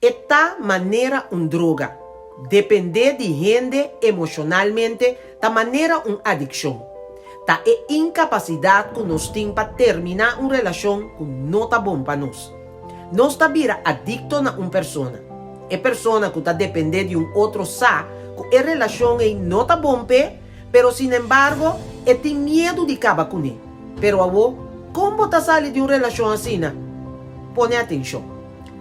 E ta manera un droga. Dependé di hende emoshonalmente ta manera un adikshon. Ta e inkapasidat ku nos tin pa terminá un relashon ku no ta bon pa nos. Nos ta bira adikto na un persona. E persona ku ta dependé di un otro sa ku e relashon ei no ta bon p'e, pero sinembargo e tin miedu di kaba kuné. Pero awo, kon bo ta sali di un relashon asina? Pone atenshon.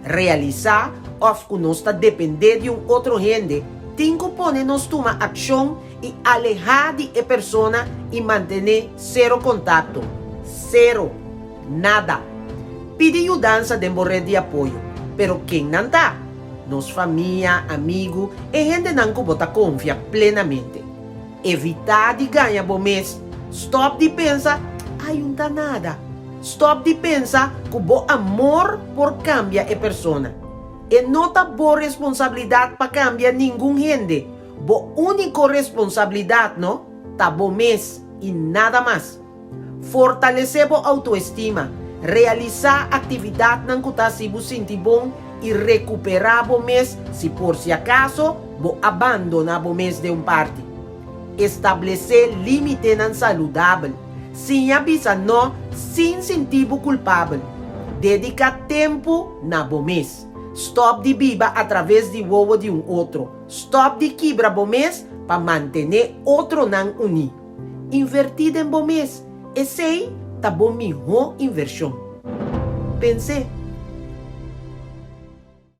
Realisá òf ku nos ta dependé di un otro hende tin ku pone nos tuma akshon i alehá di e persona i mantené sero kontakto. Sero. Nada. Pidi yudansa den bo ret di apoyo. Pero ken nan ta? Nos famia, amigu, e hendenan ku bo ta konfia plenamente. Evitá di gaña bo mes. Stòp di pensa, Ai un ta nada. Stòp di pensa ku bo amor por kambia e persona. E no ta bo responsabilidat pa kambia ningun hende. Bo úniko responsabilidat, no, ta bo mes i nada mas. Fortalesé bo outoestima, realisá aktividatnan ku ta hasi bo sinti bon i rekuperá bo mes si por si akaso bo a bandoná bo mes den un parti. Establesé límitenan saludabel. Siña bisa nò sin sinti bo kulpabel. Dediká tempu na bo mes. Stòp di biba atraves di wowo di un otro. Stòp di kibra bo mes pa mantené otronan uní. Invertí den bo mes, esei ta bo mihó invershon. Pens'é.